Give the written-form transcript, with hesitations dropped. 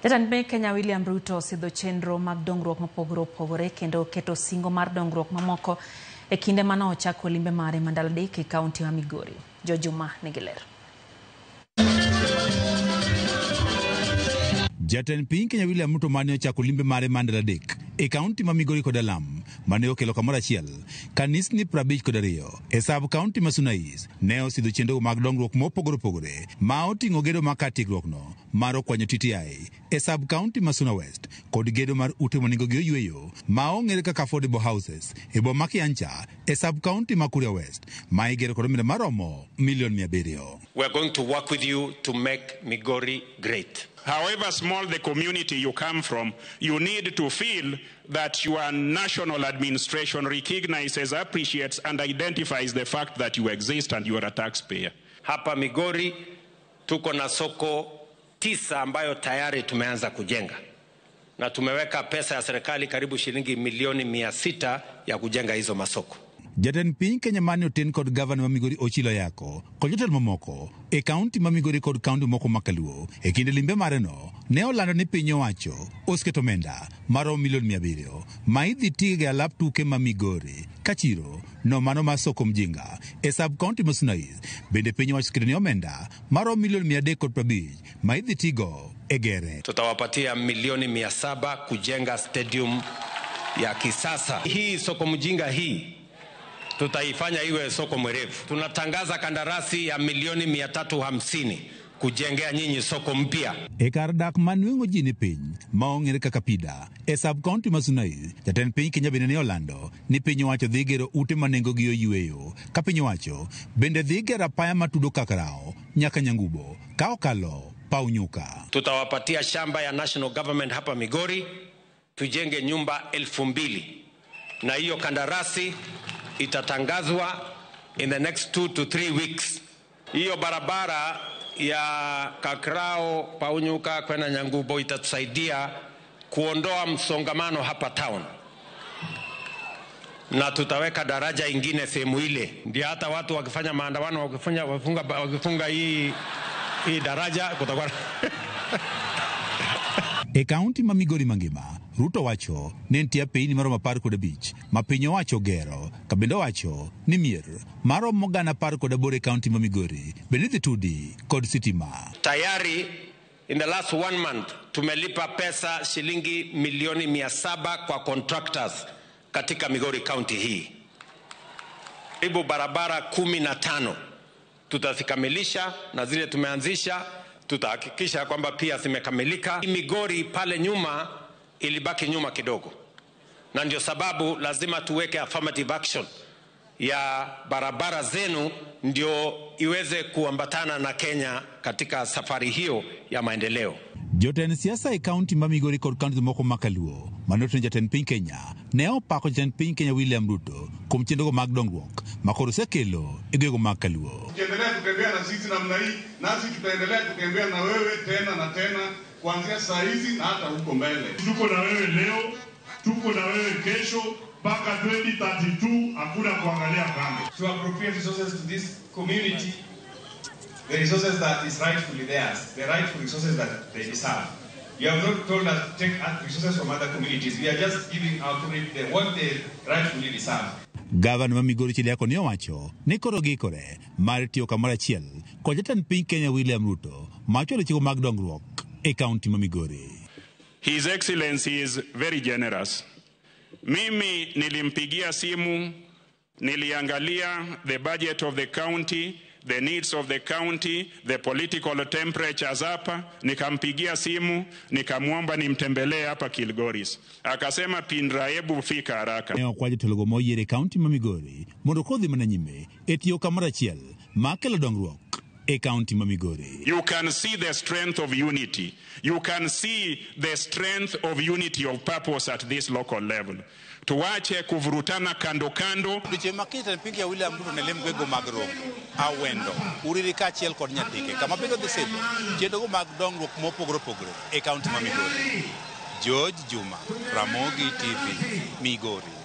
Jatend piny Kenya William Ruto osidho chenro mag dongruok mopogore opogore kendo keto singo mar dongruok mamoko e kinde mane ochako limbe mare ma ndalo 3 e kaunti ma Migori. Jojuma nigi ler. Jatend piny Kenya William Ruto mane ochako limbe mare mar ndalo 3 e kaunti ma Migori kod Alam mane okelo kamoro achiel kanisni 52 e sub kaunti ma Suna East ne osidho chenro mag dongruok mopogore opogore ma oting'o gedo mar kar tiegruokno mar okwanyo TTI e sub kaunti ma Suna West kod gedo mar ute manengogi oyweyo ma ong'ere kaka affordable houses e boma ma Kiancha e sub kaunti ma Kuria West ma igero kod omenda maromo milion 700. We are going to work with you to make Migori great. However small the community you come from, you need to feel that your national administration recognizes, appreciates, and identifies the fact that you exist and you are a taxpayer. Hapa Migori tuko na soko 9 ambayo tayari tumeanza kujenga na tumeweka pesa ya serikali karibu shilingi milioni 600 ya kujenga hizo masoko. Jatend piny Kenya mane oten kod gavana ma Migori Ochilo Ayako kod jotelo mamoko e kaunti ma Migori kod kaunti moko ma Kaluo e kinde limbe mare no ne olando ni piny owacho oseketo omenda maromo milion 700 ma idhi tigo e alap tuke ma Migori Kachiro no mano mar Soko Mjinga e sub kaunti ma Suna East. Bende piny owacho oseketo ni omenda maromo milion 350 ma idhi tigo e gere. Tutawapatia milioni 700 kujenga stadium ya kisasa. Hii Soko Mjinga hii tutaifanya iwe soko mwerevu. Tunatangaza kandarasi ya milioni 350 kujengea nyinyi soko mpya. E kar dak manweng'o ji ni piny ma ong'ere kaka Pida e sub county ma Suna East, jatend piny Kenya bende ne olando ni piny owacho dhi gero ute ma nengogi oyweyo, ka piny owacho bende dhi gero apaya matudo Kakrao nyaka Nyangubo ka okalo paw nyuka. Tutawapatia shamba ya national government hapa Migori, tujenge nyumba 2000 na hiyo kandarasi itatangazwa in the next 2 to 3 weeks. Hiyo barabara ya Kakrao Paunyuka kwenda Nyangubo itatusaidia kuondoa msongamano hapa town, na tutaweka daraja ingine sehemu ile, ndio hata watu wakifanya maandamano wakifunga hii daraja kutakuwa. E kaunti ma Migori mangima, Ruto wacho ni nitie apeyni maromo 15 ma piny owacho gero, ka bende owacho ni mier maromo 118 e kaunti ma Migori bende idhi tudi kod sitima. Tayari in the last 1 month tumelipa pesa shilingi milioni 700 kwa contractors katika Migori County hii. Karibu barabara 15 tutazikamilisha, na zile tumeanzisha tutahakikisha kwamba pia zimekamilika. Migori pale nyuma ilibaki nyuma kidogo, na ndio sababu lazima tuweke affirmative action ya barabara zenu ndio iweze kuambatana na Kenya katika safari hiyo ya maendeleo. Jotend siasa e kaunti ma Migori kod kaunti moko ma Kaluo manoto ni jatend piny Kenya ne opako jatend piny Kenya William Ruto kuom chenrogo mag dongruok ma koro osekelo e gwenge mag Kaluo. Ukiendelea kutembea na sisi namna hii, nasi tutaendelea kutembea na wewe tena na tena kuanzia saa hizi na hata huko mbele. Tuko na wewe leo, tuko na wewe kesho, mpaka 2032 hakuna kuangalia kando. To appropriate resources to this community, the resources that is rightfully theirs, the rightful resources that they deserve. You have not told us to take resources from other communities. We are just giving our community what they rightfully deserve. Gavana ma Migori Chile Ayako ne owacho ni koro giikore mar tiyo kamoro achiel kod jatend piny Kenya William Ruto mar chwalo chike mag dongruok e kaunti ma Migori. His Excellency is very generous. Mimi nilimpigia simu, niliangalia the budget of the county, the needs of the county, the political temperatures hapa, nikampigia simu, nikamwomba nimtembelee hapa Kilgoris. Akasema Pindra, hebu fika haraka. Ne okwa jotelo moyier e kaunti ma Migori mondo kodhi mana nyime e tiyo kamoro achiel mar kelo dongruok e kaunti ma Migori. You can see the strength of unity. You can see the strength of unity of purpose at this local level. Tuache kuvurutana kando kando. Odiochieng' ma kiny jatend piny Kenya William Ruto ne lem gwenge mag Rongo, Awendo, Uriri kaachiel kod Nyatike kama bende odhi sidho chenrogo mag dongruok mopogore opogore e kaunti ma Migori. George Juma, Ramogi TV, Migori.